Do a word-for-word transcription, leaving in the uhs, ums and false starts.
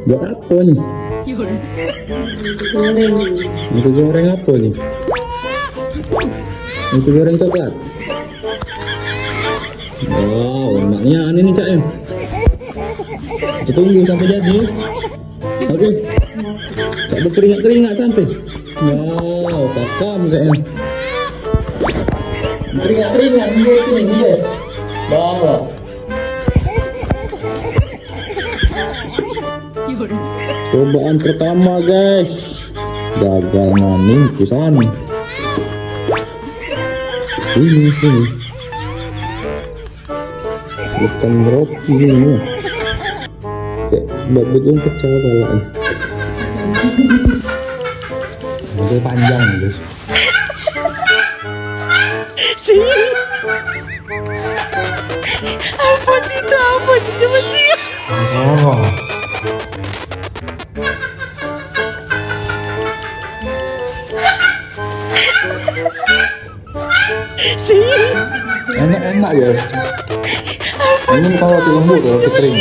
Buat apa ni? Goreng. Itu goreng apa ni? Itu goreng coklat. Wow, enaknya ini ni, Cak, ya. Kita tunggu sampai jadi. Oke. Tak ada keringat-keringat sampai. Wow, pakam kayaknya. Keringat-keringat dia sini, dia. Dah. Cobaan pertama, guys. Gagal maning pisan. Ini sini. Bukan roti ini. Kayak babut yang pecah kepala. Itu panjang, guys. Ci. Apa ci itu? Apa ci? Coba ci. Oh. Ci. Enak-enak ya. Apa ini ci? Kalau roti lembut, kalau roti kering.